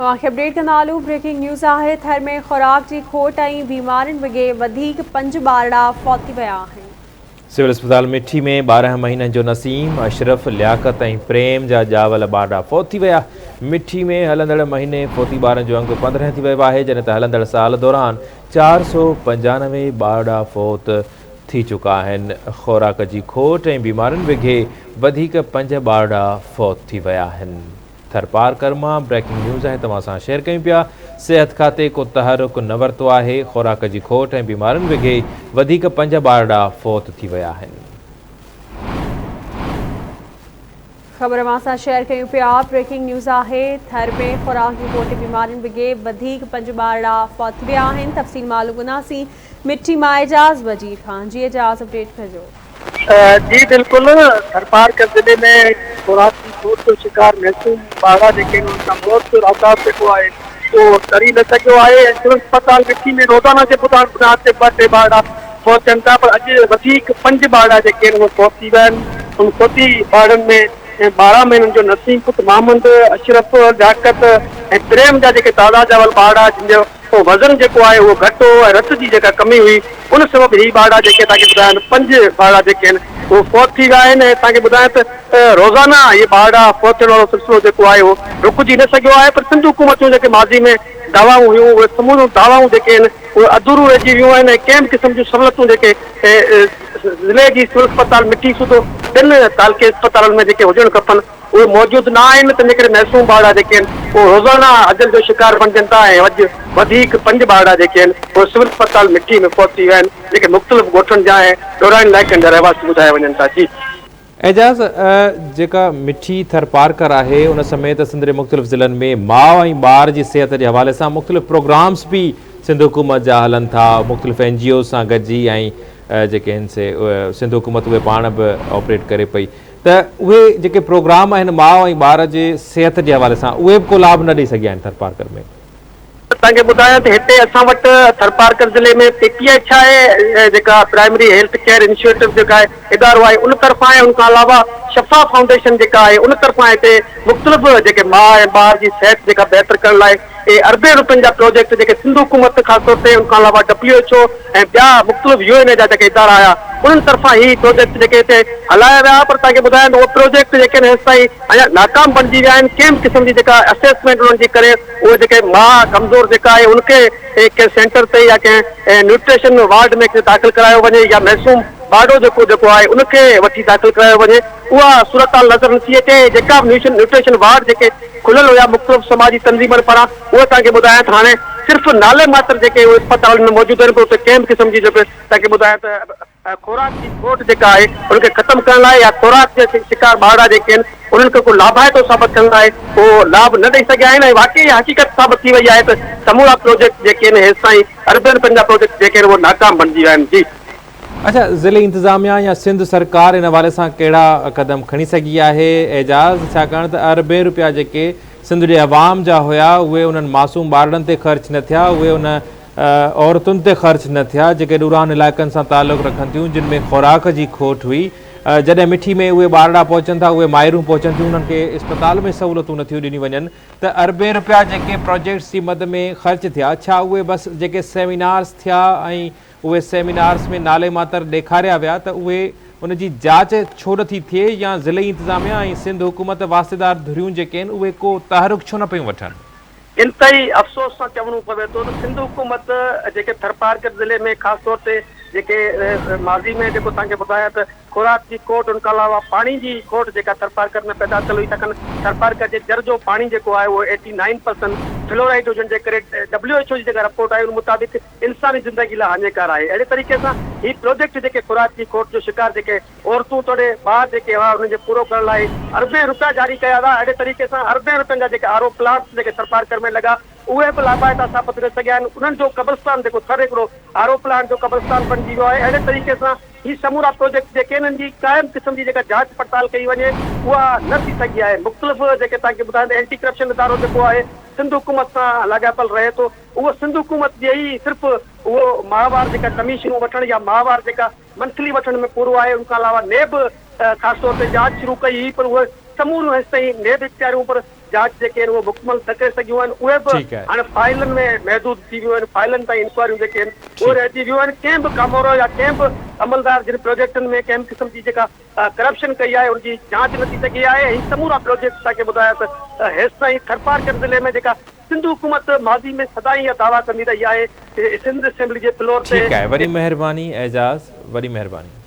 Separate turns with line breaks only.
اوهان کي اپڊيٽ ڪندا هلون بريڪنگ نيوز آهي ٿر ۾ خوراڪ جي کوٽ ۽ بيمارين وگهي وڌيڪ پنج ٻارڙا فوت ٿي ويا آهن.
سول اسپتال مٺي ۾ 12 مهينن جو نسيم، اشرف، لياقت ۽ پريم جا ڄاول ٻارڙا فوت ٿي ويا. مٺي ۾ هلندڙ مهيني فوتي ٻارن جو انگ 15 ٿي ويو آهي جڏهن ته هلندڙ سال دوران 495 ٻارڙا فوت ٿي چڪا آهن. خوراڪ جي کوٽ ۽ بيمارين وگهي وڌيڪ پنج ٻارڙا فوت ٿي ويا آهن. ٿرپارڪر مان بريڪنگ نيوز آهي توهان سان شيئر ڪيون پيا صحت کاتي ڪو تحرڪ نه ورتو آهي خوراڪ جي کوٽ ۽ بيمارين وگهي وڌيڪ پنج ٻارڙا فوت ٿي ويا آهن.
خبر اوهان سان شيئر ڪيون پيا بريڪنگ نيوز آهي ٿر ۾ خوراڪ جي کوٽ بيمارين وگهي وڌيڪ پنج ٻارڙا فوت ٿي ويا آهن تفصيل معلوم ڪنداسين مٺي مان اعجاز وزير کان جي اعجاز اپڊيٽ ڪجو.
جي بلڪل ٿرپارڪر ضلعي ۾ خوراڪ جي کوٽ جو شڪار معصوم ٻارڙا جيڪي آهن انهن سان موت جو راتاب جيڪو آهي اهو ٽري نه سگهيو آهي ۽ سول اسپتال مٺي ۾ روزانه جي بنياد تي ٻه ٽي ٻارڙا فوت ٿين ٿا پر اڄ وڌيڪ پنج ٻارڙا جيڪي آهن اهي فوت ٿي ويا آهن ان فوتي ٻارڙن ۾ 12 مهينن جو نسيم پٽ محمد اشرف لياقت ۽ پريم جا جيڪي تازا ڄاول ٻارڙا جن جو پوء وزن جيڪو آهي اهو گهٽ هو ۽ رت جي جيڪا ڪمي هئي ان سبب هي ٻارڙا جيڪي توهان کي ٻڌايان ته پنج ٻارڙا جيڪي آهن اهي فوت ٿي ويا آهن ۽ توهان کي ٻڌايان ته روزانه اهي ٻارڙا فوت ٿيڻ وارو سلسلو جيڪو آهي اهو رڪجي نه سگهيو آهي پر سنڌ حڪومت جون جيڪي ماضي ۾ دعوائون هيون اهي سموريون دعوائون جيڪي آهن اهي اڌوريون رهجي ويون آهن ۽ ڪنهن به قسم جون سهولتون جيڪي ضلعي جي سول اسپتال مٺي سوڌو ٻين تعلقي اسپتالن ۾ جيڪي هجڻ کپن اهي موجود نه آهن تنهنجي ڪري معصوم ٻارڙا جيڪي آهن اهي روزانه اجل جو شڪار بڻجن ٿا ۽ اڄ وڌيڪ پنج ٻارڙا جيڪي آهن اهي سول اسپتال مٺي ۾ فوت ٿي ويا آهن جيڪي مختلف ڳوٺن جا ۽ ڏورانهن علائقن جا رهواسي ٻڌايا وڃن ٿا جي.
اعجاز، جيڪا مٺي ٿرپارڪر آهي ان سميت سنڌ جي مختلف ضلعن ۾ ماء ۽ ٻار جي صحت جي حوالي سان مختلف پروگرامز به سنڌ حڪومت جا هلن ٿا مختلف اين جي اوز سان گڏجي ۽ جيڪي آهن سي سنڌ حڪومت اهي پاڻ به آپريٽ ڪري پئي ته اهي جيڪي پروگرام آهن ماء ۽ ٻار جي صحت جي حوالي سان اهي به ڪو لاڀ نه ڏئي سگهيا آهن ٿرپارڪر ۾.
توهان کي ٻڌايان ته هتي اسان وٽ ٿرپارڪر ضلعي ۾ پي پي ايڇ I جيڪا پرائمري هيلٿ ڪيئر انيشيٽو جيڪا آهي ادارو آهي ان طرفان ۽ ان کان علاوه شفا فائونڊيشن جيڪا آهي ان طرفان هتي مختلف جيڪي ماء ۽ ٻار جي صحت جيڪا بهتر ڪرڻ لاء اهي اربين روپين جا پروجيڪٽ جيڪي سنڌ حڪومت خاص طور تي ان کان علاوه ڊبليو ايڇ او ۽ ٻيا مختلف يو اين اي جا جيڪي ادارا آيا انهن طرفان هي پروجيڪٽ جيڪي هتي هلايا ويا پر توهان کي ٻڌايان ته اهي پروجيڪٽ جيڪي آهن هيستائين اڃا ناڪام بڻجي ويا آهن ڪنهن به قسم جي جيڪا اسيسمينٽ انهن جي ڪري اهي جيڪي ماء ڪمزور جيڪا آهي ان کي ڪنهن سينٽر تي يا ڪنهن نيوٽريشن وارڊ ۾ داخل ڪرايو وڃي يا معصوم ٻارڙو جيڪو جيڪو آهي ان کي وٺي داخل ڪرايو وڃي اها صورتحال نظر نٿي اچي ۽ جيڪا به نيوٽريشن وارڊ جيڪي کليل هيا مختلف سماجي تنظيمن پاران اهي توهان کي ٻڌايان ته هاڻي صرف نالي ماتر جيڪي اهي اسپتالن ۾ موجود آهن پر اتي ڪنهن به قسم جي جيڪو توهان کي ٻڌايان ته خوراڪ جي کوٽ جيڪا آهي ان کي ختم ڪرڻ لاء يا خوراڪ جي شڪار ٻارڙا جيڪي آهن انهن کي ڪو لاڀائتو ثابت ٿيڻ لاء ڪو لاڀ نه ڏئي سگهيا آهن ۽ واقعي اها حقيقت ثابت ٿي وئي آهي ته سمورا پروجيڪٽ جيڪي آهن هيستائين اربين رپين جا پروجيڪٽ جيڪي آهن اهي ناڪام بڻجي ويا آهن جي.
اڇا ضلعي انتظاميا يا سنڌ سرڪار ان حوالي سان ڪهڙا قدم کڻي سگهي آهي اعجاز ڇاڪاڻ ته اربين روپيا جيڪي سنڌ جي عوام جا هيا اهي انهن معصوم ٻارڙن تي خرچ نه ٿيا اهي ان عورتن تي خرچ نه ٿيا جيڪي ڏورانهن علائقن سان تعلق رکن ٿيون جن ۾ خوراڪ جي کوٽ هئي جڏهن مٺي ۾ اهي ٻارڙا پهچن ٿا اهي مائرون پهچن ٿيون انهن کي اسپتال ۾ سهولتون نٿيون ڏنيون وڃن ته اربين روپيا جيڪي پراجيڪٽس جي مد ۾ خرچ ٿيا ڇا اهي بس جيڪي سيمينارز ٿيا ۽ اهي سيمينارز ۾ نالي ماتر ڏيکاريا ويا ته اهي ان جي جاچ ڇو نه ٿي ٿئي يا ضلعي انتظاميا ۽ سنڌ حڪومت واسطيدار ڌريون جيڪي آهن اهي ڪو تحرڪ ڇو نه پيون وٺن.
انتهائي افسوس سان چوڻو پوي ٿو ته سنڌ حڪومت جيڪي ٿرپارڪر ضلعي ۾ خاص طور تي جيڪي ماضي ۾ جيڪو توهان کي ٻڌايان ته خوراڪ جي کوٽ ان کان علاوه پاڻي جي کوٽ جيڪا ٿرپارڪر ۾ پيدا ٿيل هئي ڇاڪاڻ ٿرپارڪر جي جر جو پاڻي جيڪو آهي اهو ايٽي نائين پرسنٽ فلورائيڊ هجڻ جي ڪري ڊبليو ايڇ او جي جيڪا رپورٽ آهي ان مطابق انساني زندگي لاء هاڃيڪار آهي اهڙي طريقي سان هي پروجيڪٽ جيڪي خوراڪ جي کوٽ جو شڪار جيڪي عورتون توڙي ٻار جيڪي هئا انهن جي پورو ڪرڻ لاء اربين روپيا جاري ڪيا ويا اهڙي طريقي سان اربين روپين جا جيڪي آر او پلانٽس جيڪي ٿرپارڪر ۾ لڳا اهي به لاڀائتا ثابت نه سگهيا آهن انهن جو قبرستان جيڪو ٿر هڪڙو آر او پلانٽ جو قبرستان بڻجي ويو آهي اهڙي طريقي سان هي سمورا پروجيڪٽ جيڪي انهن جي قائم قسم جي جيڪا جاچ پڙتال ڪئي وڃي اها نه ٿي سگهي آهي مختلف جيڪي توهان کي ٻڌايان ته اينٽي ڪرپشن ادارو جيڪو آهي سنڌ حڪومت سان لاڳاپيل رهي ٿو اهو سنڌ حڪومت جي ئي صرف اهو ماهوار جيڪا ڪميشنون وٺڻ يا ماهوار جيڪا منٿلي وٺڻ ۾ پورو آهي ان کان علاوه نيب خاص طور تي جاچ شروع ڪئي هئي پر اهي سموريون هيستائين نيب اختياريون پر جاچ جيڪي آهن اهي مڪمل نه ڪري سگهيون آهن اهي به هاڻي فائلن ۾ محدود ٿي ويون آهن فائلن تائين انڪوائريون جيڪي آهن اهي رهجي ويون آهن ڪنهن به ڪامورو يا ڪنهن به عملدار جن پروجيڪٽن ۾ ڪنهن به قسم جي جيڪا ڪرپشن ڪئي آهي ان جي جاچ نه ٿي سگهي آهي ۽ سمورا پروجيڪٽ توهان کي ٻڌايان ته هيستائين ٿرپارڪر ضلعي ۾ جيڪا سنڌ حڪومت ماضي ۾ سدائين اها دعويٰ ڪندي رهي آهي ته سنڌ اسيمبلي جي فلور تي
ٺيڪ آهي وڏي مهرباني اعجاز وڏي مهرباني.